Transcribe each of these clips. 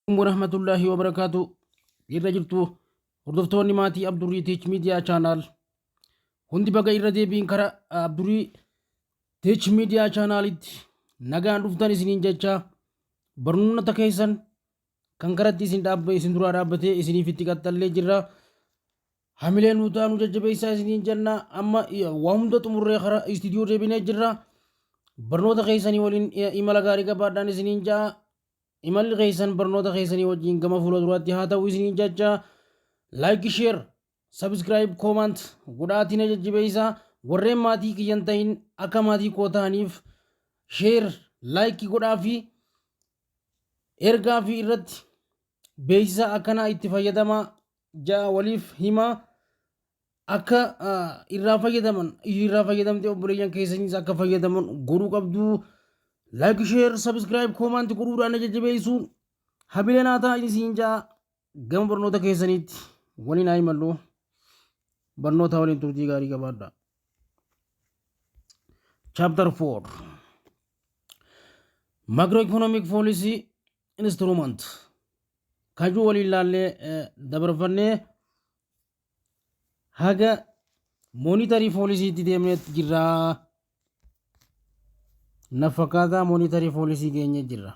Warahmatullahi wabarakaatu. Irra jirtu hordoftoonni maatii Abdurii Teach Media Channel hundi, baga irra deebiin kara Abdurii Teach Media Channelitti nagaan dhuftan isiniin jecha, barnoota keessan kan karatti isin dhaabbe isin duraa dhaabbatee isiniif itti qaxxallee jirra. Hamilee nuu ta'aa, nu jajjabeessaa isiniin jenna. Amma waa hunda xumurree kara istiidiyoo deebinee jirra. Barnoota keessanii waliin imala gaarii qabaadhaan isiniin ja'a. Imalli keessan barnoota keessanii wajjin gama fuula duraatti haa ta'u isiniin jecha, like, share, subscribe, comment godhaatiin jajjabeessaa. Warreen maatii kiyyan ta'in akka maatii koo ta'aniif share, like godhaa fi ergaa fi irratti beeksisa akkanaa itti fayyadamaa ja'a waliif himaa, akka irraa fayyadaman, irraa fayyadamtee obboleeyyan keessaniis akka fayyadaman godhuu qabdu. Like, share, subscribe, comment godhuudhaan na jajjabeessuun hamilee naa ta'a isiin ja'a. Gama barnoota keessaniitti waliin haa imallu. Barnoota waliin turtii gaarii qabaadha. Chapter 4, Macroeconomic Policy Instrument kajuu waliin laallee dabarfannee haga monetary policytti deemnee jirra. Na fakkaataa monetary policy geenye jirra.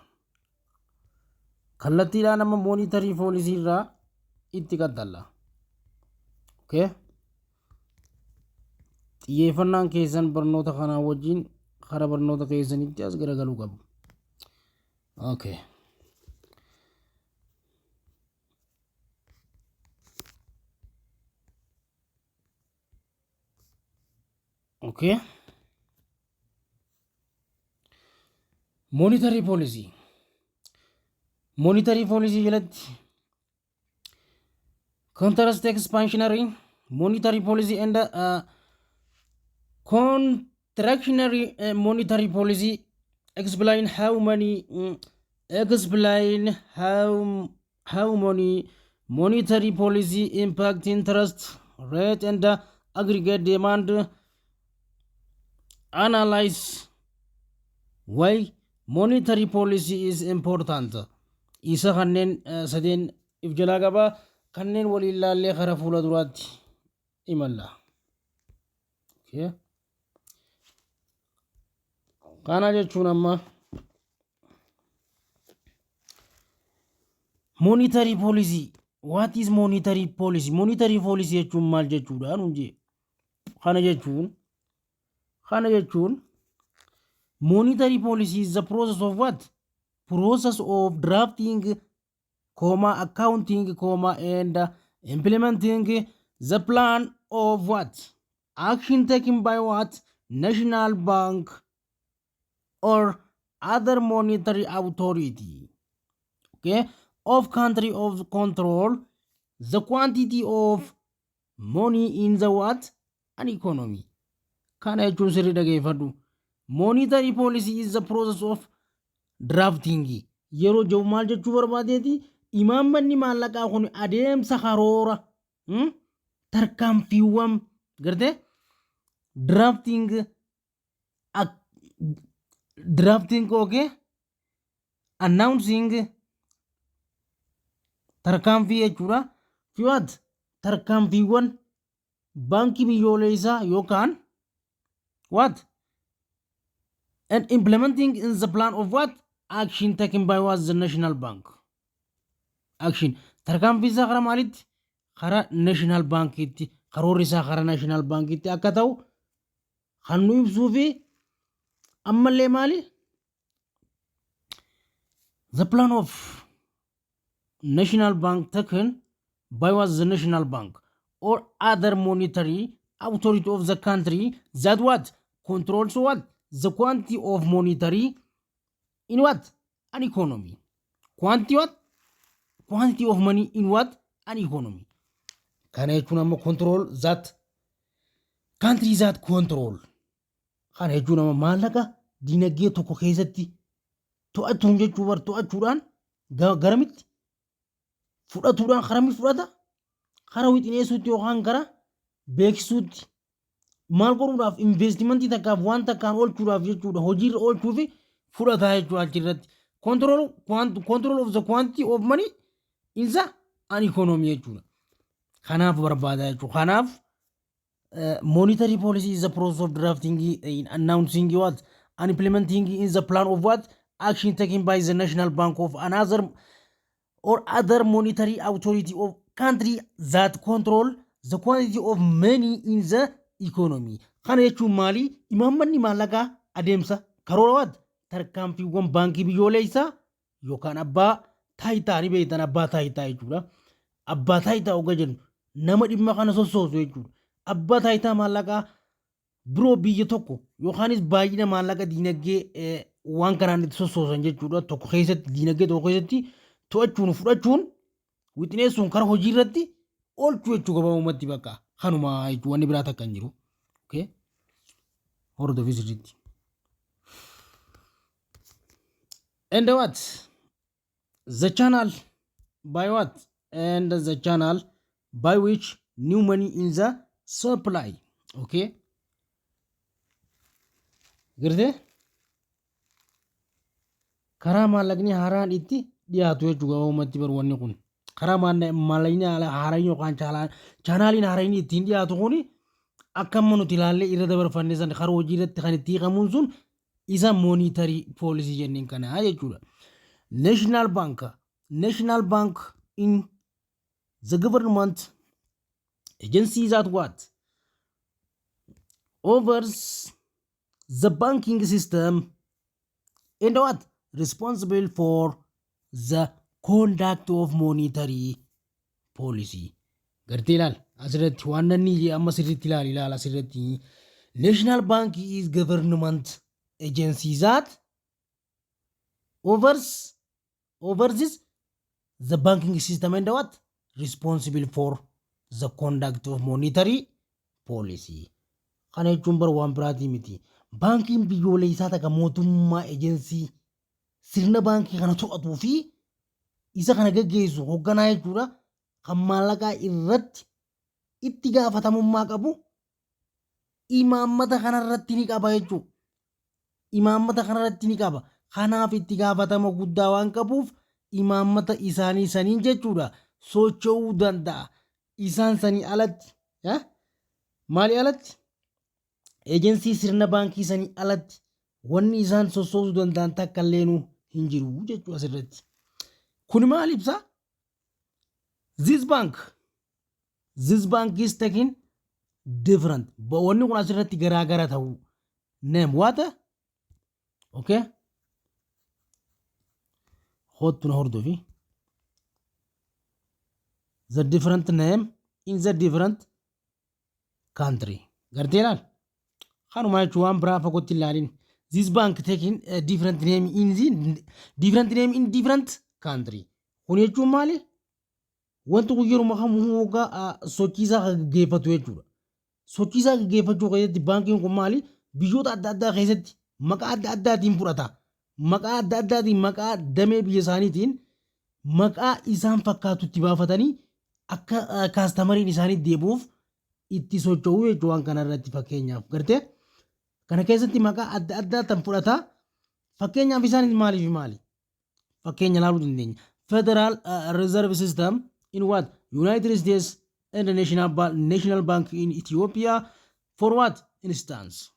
Kallattiidhaan amma monetary policy irraa itti qaxxalla. Okay. Xiyyeeffannaan keessan barnoota kanaa wajjin kara barnoota keessanitti as garagaluu qabu. Okay. Okay. Monetary policy. Monetary policy jalatti contrast expansionary monetary policy and contractionary monetary policy. Explain how money monetary policy impact interest rate and aggregate demand. Analyze why monetary policy is important. Isa kanneen sadeen if jalaa qaba. Kanneen waliin laallee kara fuula duraatti imalla. Okay. Kana jechuun amma monetary policy, what is monetary policy? Monetary policy jechuun maal jechuudha nuun jee. Kana jechuun monetary policy is the process of what? Process of drafting comma accounting comma and implementing the plan of what? Action taken by what? National bank or other monetary authority, okay, of country of control the quantity of money in the what? An economy. Kana jechuun sirrii dhageeffadhu. Monetary policy is the process of drafting yeroo jiru maal jechuu barbaadeeti? Imaammanni maallaqaa kun adeemsa karoora tarkaanfiiwwan gartee drafting, okay, announcing tarkaanfii jechuudha fi what? Tarkaanfiiwwan baankii biyyoolessaa yookaan what? And implementing in the plan of what? Action taken by what? The national bank. Action tarkaanfii isaa karaa maalitti? Karaa national bankiitti. Karoorri isaa karaa national bankiitti akka ta'u kan nu ibsuu fi ammallee maali? The plan of national bank taken by what? The national bank or other monetary authority of the country that what? Controls what? The quantity of monetary in what? An economy. Quantity what? Quantity of money in what? An economy. Kana jechuun amma control that country that control. Kana jechuun amma maallaqa dinagdee tokko keessatti to'achuun jechuu bar, to'achuudhaan garamitti fudhatuudhaan, karami fudhata, kara wixineessuutti yookaan gara beeksisuutti, maal godhuudhaaf? Investimentii takkaaf waan takkaan oolchuudhaaf jechuudha. Hojiirra oolchuuf fudhataa jechuudha achirratti. Control of the quantity of money in the an economy jechuudha. Kanaaf barbaada jechuudha. Kanaaf monetary policy is the process of drafting in announcing what and implementing in the plan of what action taken by the National Bank of another or other monetary authority of country that control the quantity of money in the economy. Kana jechuun maali? Imaammanni maallaqaa adeemsa karoora what tarkaanfiiwwan baankii biyyoolessaa yookaan abbaa taayitaa ni beektan, abbaa taayitaa jechuudha. Abbaa taayitaa oga jennu nama dhimma kana sossoosu jechuudha. Abbaa taayitaa maallaqaa biroo biyya tokko yookaanis baay'ina maallaqa diinagdee waan kanaan itti sossoosan jechuudha. Tokko keessatti, diinagdee tokko keessatti to'achuun, fudhachuun, wixineessuun karaa hojii irratti oolchuu jechuu gabaabumatti bakka kanuma jechuu, wanni biraa takka hin jiru. Okay? Hordofii sirriitti. And what? The channel by what? And the channel by which new money in the supply. Okay? Gartee? Karaa maallaqni haaraan itti dhiyaatu jechuu gabaabumatti bar wanni kun. Karaa maallaqni haaraan yookaan channeliin haaraan ittiin dhiyaatu kuni akka amma nuti ilaallee irra dabarfanne san karaa hojii irratti kan itti hiikamuun sun isa monetary policy jenneen kana jechuudha. National Bank in the government agency that what overs the banking system and what responsible for the conduct of monetary policy. Gartee ilaal asirratti waan nanni amma sirriitti ilaal ilaal asirratti. National Bank is government agency that oversees the banking system and what responsible for the conduct of monetary policy. Kana jechuun bar waan biraatii miti. Baankiin biyyoolessaa takka mootummaa ejensii sirna baankii kana to'atuu fi isa kana gaggeessu hoogganaa jechuudha. Kan maallaqaa irratti itti gaafatamummaa qabu imaammata kanarratti ni qaba jechuudha. Imaammata kanarratti ni qaba. Kanaaf itti gaafatama guddaa waan qabuuf imaammata isaanii saniin jechuudha socho'uu danda'a. Isaan sanii alatti, maali alatti? Ejensii sirna baankii sanii alatti wanni isaan sossoosuu danda'an takka illeenuu hin jiru jechuudha asirratti. Kun maal ibsa? This bank is taking different. Wanni kun asirratti garaagara ta'uu. Name what? Okay? Hottu na hordofi. The different name in the different country. Gartee ilaal? Kanuma jechuun waan biraa fagootti ilaalin. This bank taking a different name in the different name in different country. Kun jechuun maali? Wanti kun yeruma kamuu hoggaa sochii isaa gaggeeffatu jechuudha. Sochii isaa gaggeeffachuu keessatti baankiin kun maali? Biyyoota adda addaa keessatti maqaa adda addaatiin fudhata. Maqaa adda addaatiin, maqaa damee biyya isaaniitiin, maqaa isaan fakkaatutti baafatanii akka customeriin isaanii deebi'uuf itti socho'uu jechuudha waan kana irratti. Fakkeenyaaf gartee kana keessatti maqaa adda addaa tan fudhata. Fakkeenyaaf isaan maaliif maali? Fakkeenya ilaaluu dandeenya. Federal Reserve System in what? United States and the National Bank in Ethiopia, for what instance?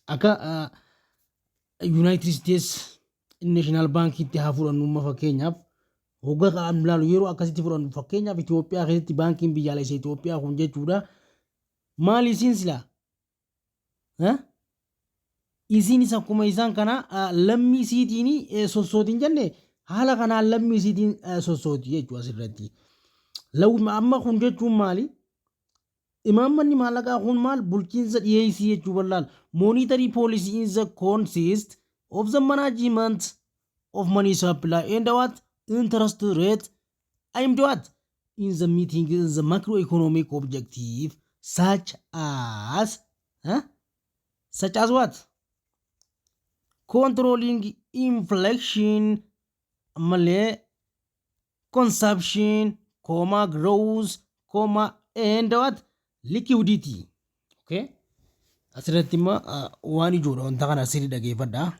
Akka United States National Bank itti haa fudhannu. Amma fakkeenyaaf hoggaa ilaalu yeroo akkasitti fudhannu, fakkeenyaaf Itoophiyaa keessatti baankiin biyyaalessa Itoophiyaa kun jechuudha. Maali isiin silaa? Isiinis akkuma isaan kana lammii isiitiin sossootiin jenne, haala kanaan lammii isiitiin sossooti jechuudha asirratti. Amma kun jechuun maali? Imaammanni maallaqaa kun maal bulchiinsa dhiyeessii jechuu bal'aan. Monetary policy in the consist of the management of money supply and what interest rate aimed what in the meeting in the macroeconomic objective such as, huh? Such as what? Controlling inflation, ammallee consumption, comma, growth, comma, and what liquidity. Okay, asirratti immoo waan ijoodha, wanta kana sirrii dhageeffadha.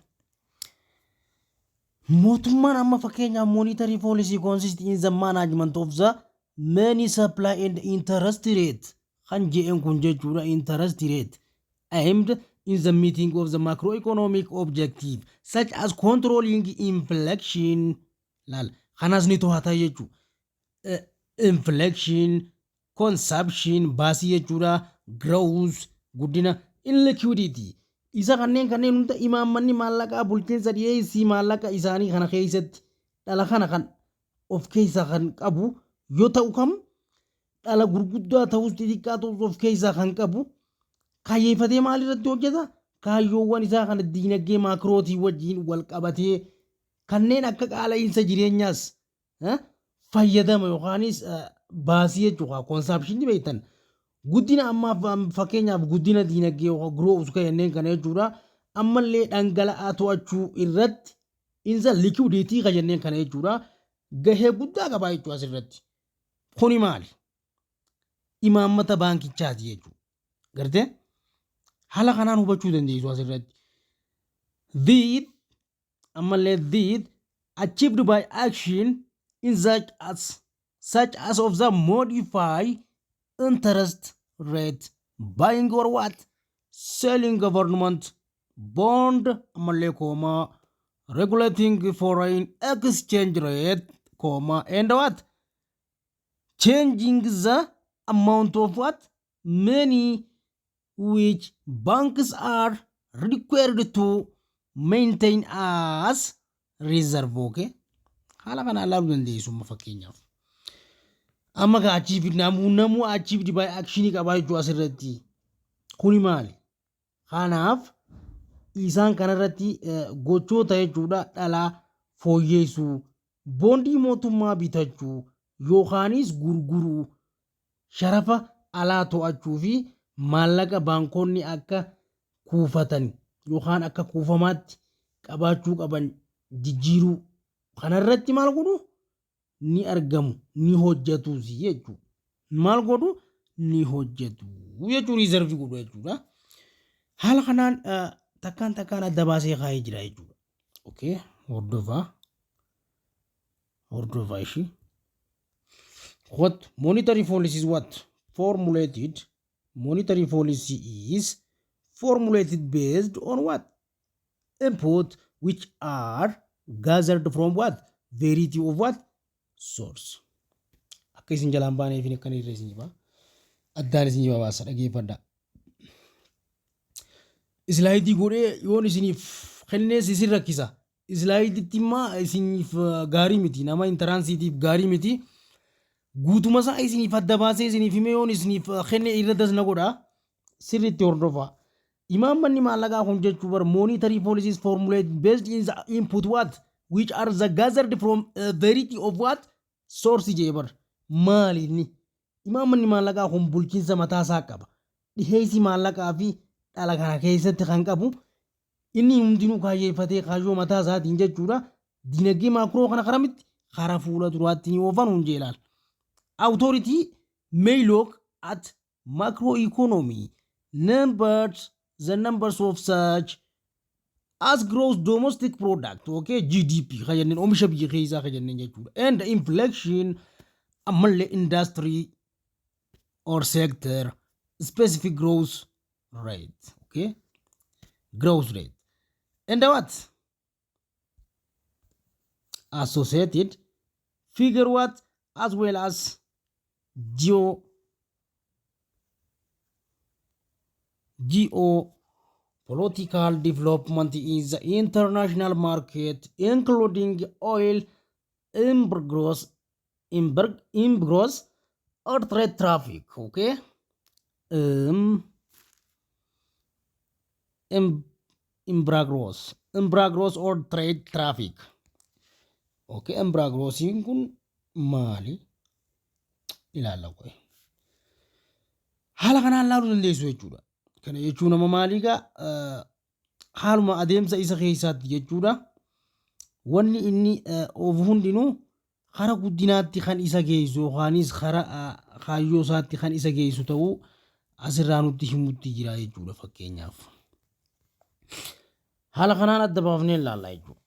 Mootummaan amma fakkeenyaaf monetary policy consist in the management of the money supply and interest rate kan jedhan kun jechuudha. Interest rate aimed in the meeting of the macroeconomic objective such as controlling inflation. Laal, kanas ni to'ata jechuudha. Inflation, consumption, baasii jechuudha, growth, guddina, liquidity, isa kanneen hunda imaammanni maallaqaa bulchiinsa dhiyeessii maallaqa isaanii kana keessatti dhala kana kan of keessaa kan qabu yoo ta'u, kam dhala gurguddaa ta'us xixiqqaa ta'us of keessaa kan qabu kaayyeeffatee maal irratti hojjeta? Kaayyoowwan isaa kana diinagdee macro tii wajjin wal qabatee kanneen akka qaala'iinsa jireenyaas fayyadama yookaanis baasii jechuudha. Consumption ii beektan, guddina ammaaf fakkeenyaaf guddina diinagdee yookaan growth kan jenneen kana jechuudha. Ammallee dhangala'aa to'achuu irratti insa liquidity kan jenneen kana jechuudha, gahee guddaa qabaa jechuudha asirratti. Kuni maali? Imaammata baankichaati jechuudha. Gartee haala kanaan hubachuu dandeessu asirratti. This ammallee this achieved by action in such as of the modify interest rate, buying or what, selling government bond, ammallee comma, regulating foreign exchange rate, comma, and what, changing the amount of what, money which banks are required to maintain as reserve. Okay, haala kana ilaaluu dandeessu. Amma fakkeenyaaf amma ka achieve namuu achieved by action qabaa jechuu asirratti. Kuni maali? Kanaaf isaan kanarratti gochoota jechuudha, dhalaa fooyyeessuu, boondii mootummaa bitachuu yookaanis gurguruu, sharafa alaa to'achuu fi maallaqa baankonni akka kuufatan yookaan akka kuufamaatti qabaachuu qaban jijjiiruu kanarratti maal godhu ni argamu, ni hojjetus jechuudha. Maal godhu? Ni hojjetu jechuun reserve godhu jechuudha. Haala kanaan takkaan takkaan adda baasee kaa'ee jira jechuudha. Okay, hordofaa. Hordofaa ishii. What monetary policy is what? Formulated. Monetary policy is formulated based on what? Input which are gathered from what? Variety of what? Source. Akka isin jalaan baaneef akkan irra isin jibaa. Addaan isin jibaa baasa, dhageeffadhaa. Slide ii godhee yoon isiniif kennees isin rakkisa. Slide itti immoo isiniif gaarii miti. Nama entrance iitiif gaarii miti. Guutuma isaa isiniif adda baasee isiniif himee yoon isiniif kenne irra dasna godha. Sirriitti hordofaa. Imaammanni maallaqaa kun jechuu bar monetary policies formulated based in the input what, which are the gathered from a variety of what, source jee bar. Maali inni? Imaammanni maallaqaa kun bulchiinsa mataa isaa qaba. Dhiheessi maallaqaa fi dhala kana keessatti kan qabu inni hundinuu kaayyeeffatee kaayyoo mataa isaatiin jechuudha. Dinagdee macro kana karamitti karaa fuula duraatti ni oofan hundee ilaala. Authority may look at macroeconomy numbers, the numbers of such as gross domestic product, okay, GDP kan jenneen, oomisha biyya keessaa kan jenneen jechuudha, and inflation, ammallee industry or sector specific growth rate, okay, growth rate and what, associated figure what, as well as geopolitical development in the international market, including oil embargoes or trade traffic. Okay, embargoes or trade traffic. Okay, embargoes kun maali? Ilaalla qoe. Haala kanaan ilaaluu dandeessu jechuudha. Kana jechuun nama maalii gaa haaluma adeemsa isa keessaatti jechuudha. Wanni inni oofu hundinuu kara guddinaatti kan isa geessu yookaanis kara kaayyoo isaatti kan isa geessu ta'uu asirraa nutti himutti jira jechuudha fakkeenyaaf. Haala kanaan adda baafnee ilaalla jechuudha.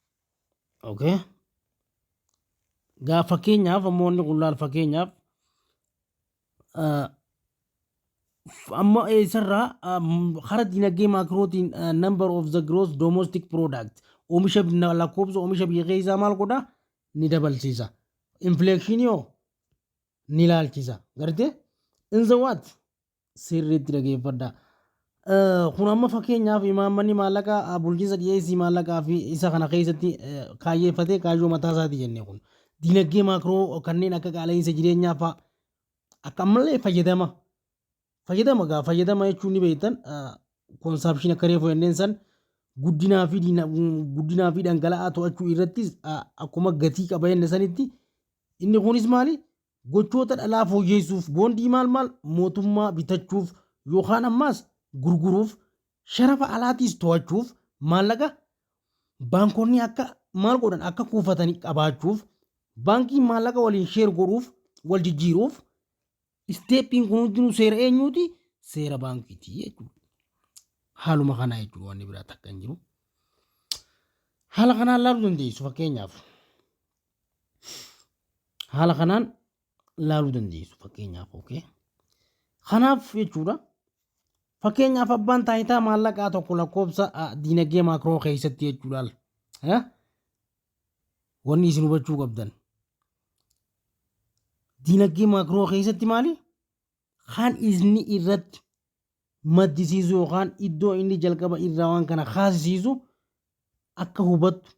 Okay. Gaa fakkeenyaaf ammoo inni kun laal, fakkeenyaaf amma eessarraa kara dinagdee macrotiin number of the gross domestic product, oomisha, lakkoofsa oomisha biyya keessaa maal godha? Ni dabalsiisa. Inflationii hoo ni laalchisa. Gartee in the what sirriitti dhageeffadha. Kun amma fakkeenyaaf imaammanni maallaqaa bulchiinsa dhiyeessii maallaqaa fi isa kana keessatti kaayyeeffatee kaayyoo mataa isaati jennee, kun dinagdee macro kanneen akka qaala'insa jireenyaa fa'a akka ammallee fayyadama. Fayyadama gaa, fayyadama jechuun ni beektan, consumption akka reefu jenneen san, guddinaa fi dhangala'aa to'achuu irrattis akkuma gatii qaba jenne sanitti, inni kunis maali, gochoota dhalaa fooyyessuuf, bondii maal maal mootummaa bitachuuf yookaan ammaas gurguruuf, sharafa alaatiis to'achuuf, maallaqa baankonni akka maal godhan, akka kuufatanii qabaachuuf, baankiin maallaqa waliin share godhuuf, wal jijjiiruuf, stepiin kun hundinuu seera eenyuuti? Seera baankiiti jechuudha. Haaluma kanaa jechuudha, wanni biraa takka hin jiru. Haala kanaan laaluu dandeessu fakkeenyaaf. Haala kanaan laaluu dandeessu fakkeenyaaf, okay. Kanaaf jechuudha. Fakkeenyaaf abbaan taayitaa maallaqaa tokko lakkoofsa diinagdee macro keessatti jechuudha. Wanni isin hubachuu qabdan. Diinagdee macro keessatti maali? Kan inni irratti maddisiisu yookaan iddoo inni jalqaba irraa waan kana kaasisiisu akka hubattu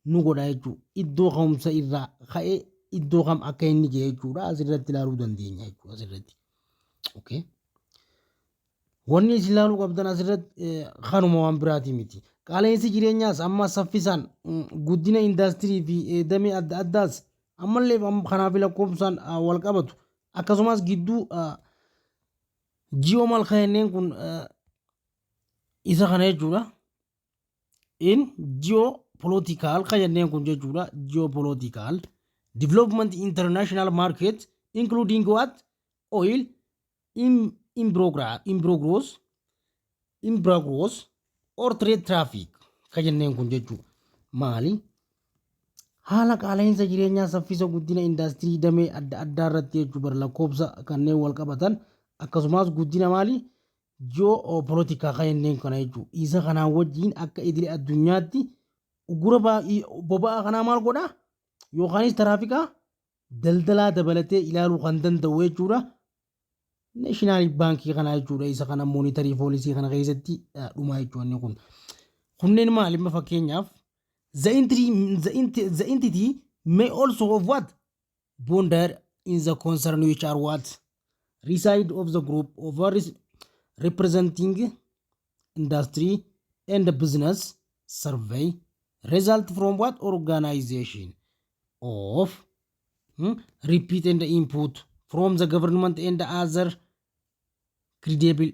nu godha jechuudha. Iddoo ka'umsa irraa ka'ee iddoo kam akka inni ga'e jechuudha. Asirratti ilaaluu dandeenya jechuudha asirratti. Okay. Wanni isin ilaaluu qabdan asirratti kanuma, waan biraatii miti. Qaala'insi jireenyaas amma saffisaan guddina indaastirii fi damee adda addaas ammallee kanaaf lakkoofsaan wal qabatu. Akkasumas gidduu ji'oo maal kenneen kun isa kana jechuudha. In geopolitical kan jenneen kun jechuudha. Geopolitical development, international market, including what, oil in progress or trade traffic kan jenneen kun jechuudha. Maali? Haala qaala'insa jireenyaa saffisa guddina indaastirii damee adda addaa irratti jechuu bara lakkoofsa kanneen wal qabatan, akkasumas guddina maali, ji'oopolitikaa kan jenneen kana jechuudha. Isa kanaan wajjin akka idilee addunyaatti ugura boba'aa kanaa maal godhaa, yookaanis taraafikaa daldalaa dabalatee ilaaluu kan danda'u jechuudha. National baankii kanaa jechuudha. Isa kana monetary policy kana keessatti dhumaa jechuudha inni kun. Kunneen maali amma fakkeenyaaf the entity may also of what bonder in the concern which are what reside of the group of representing industry and the business survey result from what organization of repeat and input from the government and other credible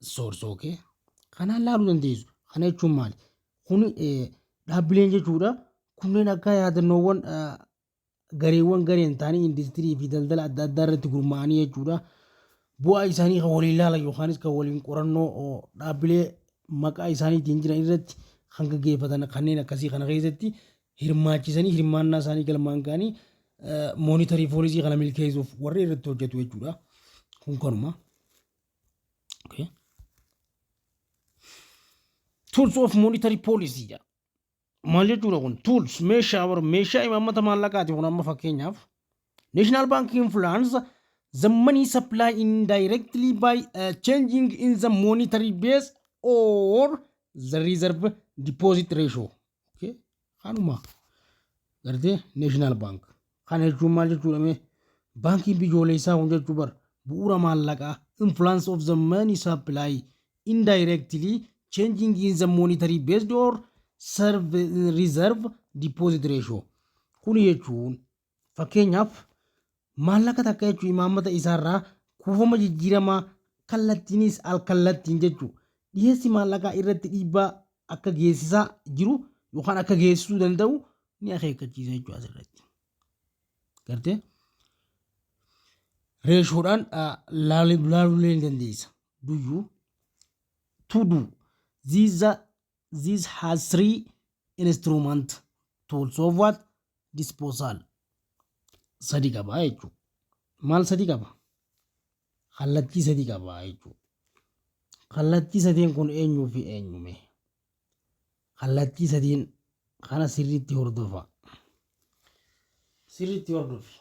source. Okay, kanaan laaluu dandeessu. Kana jechuun maali? Kun dhaabbileen jechuudha, kunneen akka yaadannoowwan gareewwan gareen ta'anii industirii fi daldala adda addaa irratti gurmaa'anii jechuudha, bu'aa isaanii kan waliin ilaalan yookaanis kan waliin qorannoo dhaabbilee maqaa isaaniitiin jiran irratti kan gaggeeffatan, kanneen akkasii kana keessatti hirmaachisanii, hirmaannaa isaanii galmaan ga'anii monetary policy kana milkeessuuf warri irratti hojjetu jechuudha. Kun kanuma. Okay. Tools of monetary policy jedha. Maal jechuudha kun? Tools, meeshaa bara meeshaa imaammata maallaqaati kun. Amma fakkeenyaaf National Bank influence the money supply indirectly by changing in the monetary base or the reserve deposit ratio. Okay. Kanuma. Gartee National Bank. Kana jechuun maal jechuudha mee? Baankiin biyyoolessaa kun jechuu bar bu'uura maallaqaa influence of the money supply indirectly changing in the monetary based or serve reserve deposit ratio. Kun jechuun fakkeenyaaf maallaqa takka jechuun imaammata isaarraa kuufama jijjiiramaa kallattiinis al kallattiin jechuudha. Dhiyeessi maallaqaa irratti dhiibbaa akka geessisaa jiru yookaan akka geessisuu danda'u ni akeekkachiisa jechuudha asirratti. Gartee ratiodhaan laaluu ni dandeessa. Do you to do this, this has three instrument Tools of what? Disposal. Sadi qaba jechuudha. Maal sadi qaba? Kallattii sadi qaba jechuudha. Kallattii sadeen kun eenyuu fi eenyume? Kallattii sadiin kana sirriitti hordofa. Sirriitti hordofi.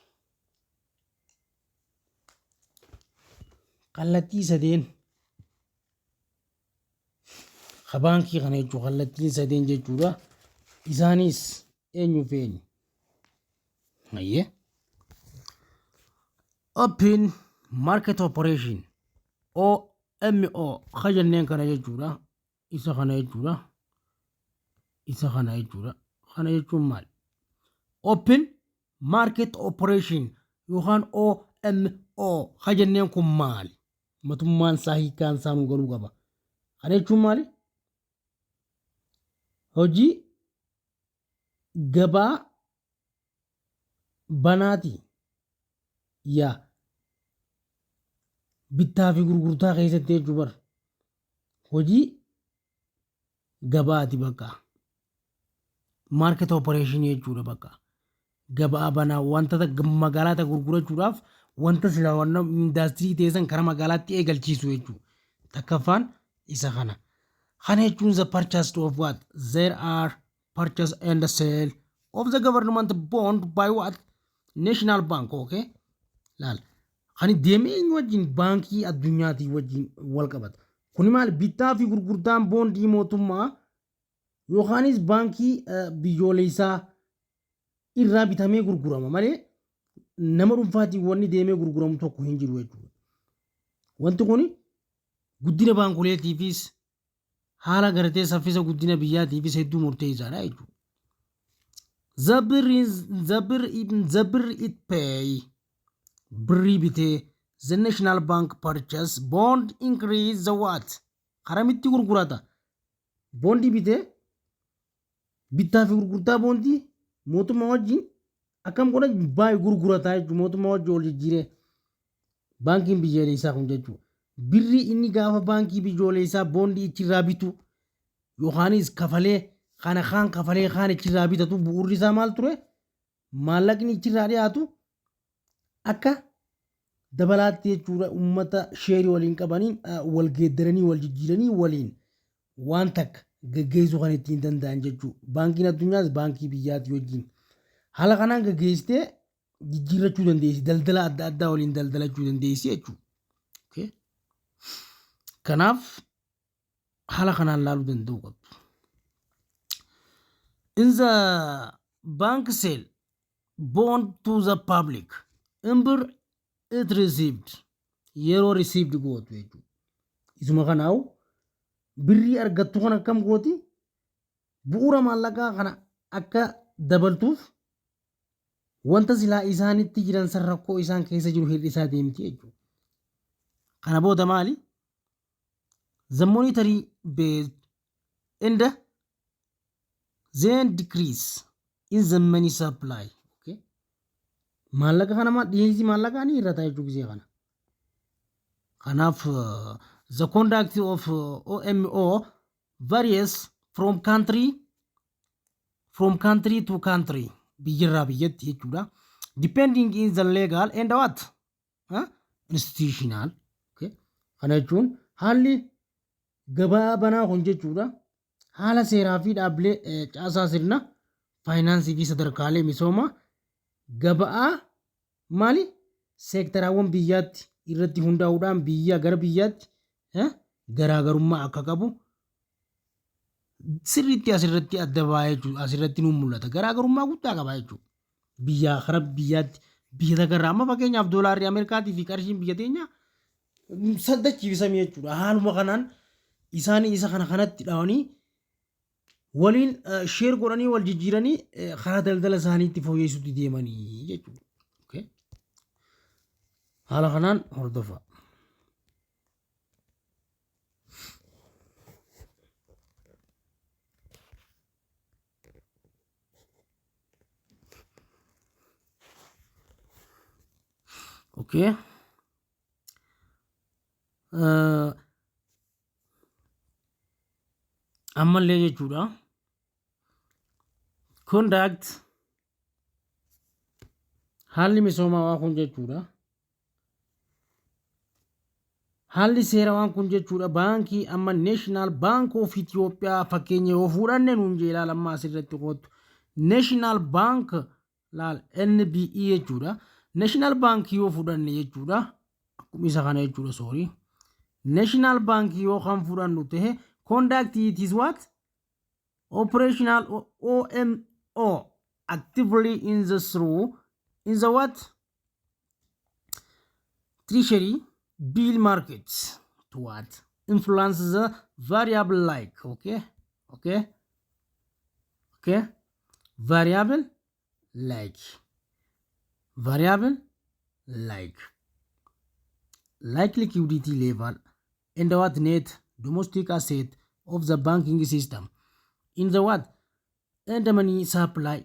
Kallattii sadeen ka baankii kana jechuudha. Kallattiin sadeen jechuudha. Isaanis eenyuu fi eenyu? Hayyee. Open Market Operation, OMO ka jenneen kana jechuudha. Isa kana jechuudha. Isa kana jechuudha. Kana jechuun maali? Open Market Operation yookaan OMO ka jenneen kun maali? Matummaan isaa hiikkaan isaa nu galuu qaba. Kana jechuun maali? Hojii gabaa banaati. Yaa bittaa fi gurgurtaa keessatti jechuu bar. Hojii gabaati bakka. Market operation jechuudha bakka. Gabaa banaa wanta magaalaa gurgurachuudhaaf wanta silaa wanna indaastirii teessan karaa magaalaatti eegalchiisu jechuudha. Takkaffaan isa kana. Kana jechuun the purchase of what? There are purchase and sale of the government bond by what? National Bank, okay? Laal. Kan deemee eenyu wajjin? Baankii addunyaatii wajjin wal qabata. Kuni maal? Bittaa fi gurgurtaan boondii mootummaa yookaanis baankii biyyoolessaa irraa bitamee gurgurama malee nama dhuunfaatiin wanni deemee gurguramu tokko hin jiru jechuudha. Wanti kun guddina baankoleetiifis haala gartee saffisa guddina biyyaatiifis hedduu murteessaadha jechuudha. The birr it pay, birrii bitee, the national bank purchase bond increase the what? Karamitti gurgurata? Boondii bitee, bittaa fi gurgurtaa boondii mootummaa wajjin akkam godha? Baay'ee gurgurataa jechuudha, mootummaa wajjin wal jijjiiree baankiin biyyoolessaa kun jechuudha. Birrii inni gaafa baankii biyyoolessaa boondii ichirraa bitu yookaanis kafalee kana kaan kafalee kaan ichirraa bitatu, bu'uurri isaa maal ture? Maallaqni ichirraa dhiyaatu akka dabalaatti jechuudha, uummata sheerii waliin qabaniin wal geeddaranii, wal jijjiiranii waliin waan takka gaggeessuu kan ittiin danda'an jechuudha. Baankiin addunyaas baankii biyyaati wajjin haala kanaan gaggeessitee jijjiirrachuu dandeessi, daldala adda addaa waliin daldalachuu dandeessi jechuudha. Kanaaf haala kanaan laaluu danda'uu qabdu. In the bank sale bond to the public in birr it received, yeroo received gootu jechuudha. Isuma kanaawu birrii argattu kan akkam gooti? Bu'uura maallaqaa kana akka dabaltuuf wanta silaa isaanitti jiran san rakkoo isaan keessa jiru hir'isaa deemti jechuudha. Kana booda maali? The monetary base and then decrease in the money supply. Okay. Maallaqa kana maal, dhiyeessii maallaqaa ni hir'ata jechuu gisee kana. Kanaaf the conduct of OMO varies from country to country, biyyarraa biyyatti jechuudha. Depending in the legal and what? Huh? Institutional. Okay. Kana jechuun haalli gabaa banaa kun jechuudha. Haala seeraa fi dhaabbilee caasaa sirna faayinaansii fi sadarkaalee misooma gabaa maali, seektaraawwan biyyaatti irratti hundaa'uudhaan biyya gara biyyaatti garaagarummaa akka qabu sirriitti asirratti adda ba'a jechuudha. Asirratti nu mul'ata. Garaagarummaa guddaa qaba jechuudha. Biyyaa gara biyyaatti, biyya takkarraa amma fakkeenyaaf doolaarri Ameerikaatii fi qarshiin biyya teenyaa saddachiifamee jechuudha. Haaluma kanaan isaan isa kana kanatti dhawanii waliin share godhanii, wal jijjiiranii karaa daldala isaaniitti fooyyessuutti deemanii jechuudha. Haala kanaan hordofa. Okay. Ammallee jechuudha. Conduct haalli misoomawaa kun jechuudha. Haalli seerawaan kun jechuudha, baankii amma National Bank of Ethiopia fakkeenya yoo fudhanne nuun jee, ilaala amma asirratti qootu. National Bank laal, NBE jechuudha. National Bank yoo fudhanne jechuudha. Akkuma isa kana jechuudha, sorry. National Bank yoo kan fudhannu ta'e, conduct it is what? Operational OMO actively in the through in the what? Treasury bill markets to what? Influence the variable like, okay, variable like liquidity level and what? Net domestic asset of the banking system in the what? And the money supply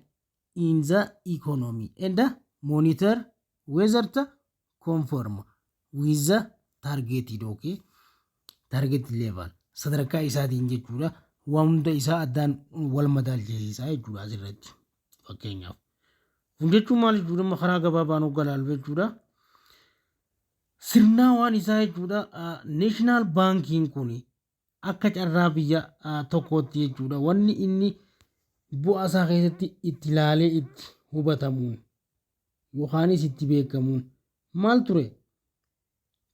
in the economy and monitor whether to conform with the targeted, okay, target level sadarkaa isaatiin jechuudha. Waan hunda isaa addaan wal madaalchisiisaa jechuudha asirratti. Fakkeenyaaf kun jechuun maal jechuudha? Karaa gabaabaan hogganaalu jechuudha, sirnaa waan isaa jechuudha. National Bankiin kun akka carraa biyya tokkootti jechuudha, wanni inni bu'aa isaa keessatti itti ilaalee itti hubatamuun yookaanis itti beekamuun maal ture?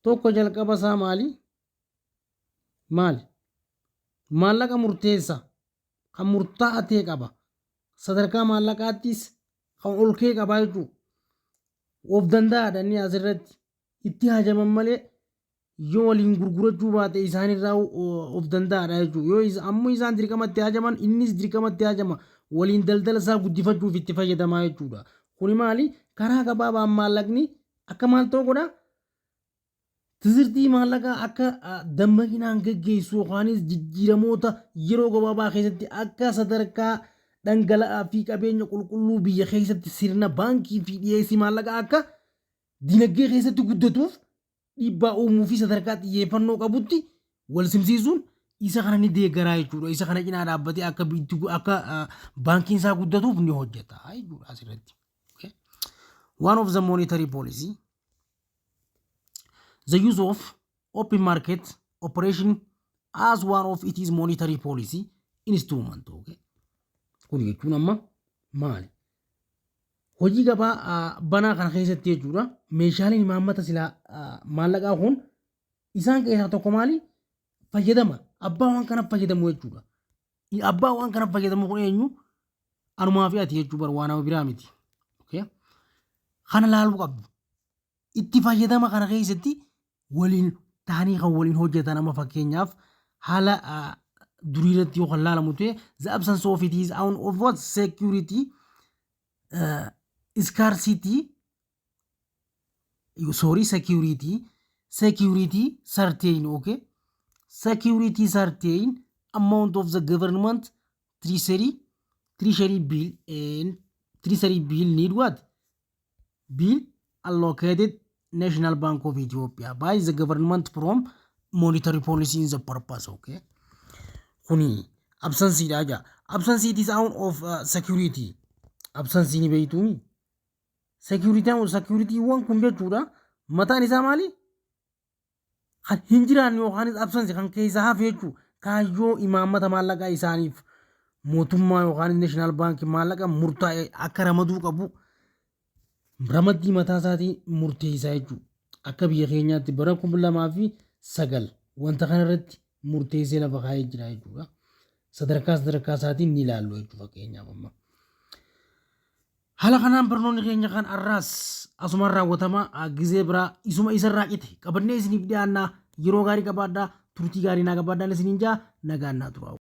Tokko, jalqaba isaa maali? Maali? Maallaqa murteessa kan murtaa'aa ta'e qaba. Sadarkaa maallaqaattis kan ol ka'e qaba jechuudha. Of danda'aadha inni asirratti itti hajaman malee, yoo waliin gurgurachuu baate isaanirraa of danda'aadha jechuudha. Yoo ammoo isaan dirqama itti hajaman, innis dirqama itti hajama, waliin daldala isaa guddifachuuf itti fayyadamaa jechuudha. Kuni maali? Karaa gabaabaan maallaqni akka maal ta'u godha? Tizirtii maallaqaa akka dammaqinaan geggeessu yookaanis jijjiiramoota yeroo gabaabaa keessatti akka sadarkaa dhangala'aa fi qabeenya qulqulluu biyya keessatti sirna baankii fi dhiyeessii maallaqaa akka dinagdee keessatti guddatuuf dhiibbaa uumuu fi sadarkaa xiyyeeffannoo qabutti wal simsiisuun isa kana ni deeggaraa jechuudha. Isa kana cinaa dhaabbatee akka baankiin isaa guddatuuf ni hojjeta jechuudha asirratti. One of the monetary policy, the use of open market operation as one of its monetary policy instrument. Okay. Kun jechuun amma maali? Hojii gabaa banaa kana keessatti jechuudha, meeshaaleen imaammata silaa maallaqaa kun isaan keessaa tokko maali? Fayyadama. Abbaa waan kana fayyadamu jechuudha. Abbaa waan kana fayyadamu kun eenyu? Anumaa fi ati jechuu bar, waan nama biraa miti. Okay. Kana laaluu qabdu. Itti fayyadama kana keessatti waliin ta'anii kan waliin hojjetan, amma fakkeenyaaf haala durii irratti yoo kan laalamu ta'e, the absence of it is own of what? Security scarcity, sorry, security certain, okay, security certain amount of the government treasury bill and treasury bill need what? Bill allocated National Bank of Ethiopia by the government from monetary policy in the purpose. Okay, kuni absence dha jaa. Absence is own of security. Absence ni beeytuumi. Security, securityewwan kun jechuudha, mataan isaa maali? Kan hin jiraanne yookaan absence kan keessaa hafe jechuu. Kaayyoo imaammata maallaqaa isaaniif mootummaa yookaan National Bank maallaqa murtaa'e akka ramaduu qabu ramaddii mataa isaatiin murteessaa jechuudha. Akka biyya keenyaatti bara 2009 wanta kana irratti murteessee lafa kaa'ee jira jechuudha. Sadarkaa sadarkaa isaatiin ni ilaallu jechuudha fakkeenyaaf amma. Haala kanaan barnoonni keenya kan har'aas asumaan raawwatama. Gizee biraa isuma isarraa cite qabannee isiniif dhiyaannaa. Yeroo gaarii qabaadhaa, turtii gaarii naa qabaadhaan isiniin jaa, nagaan naa tura.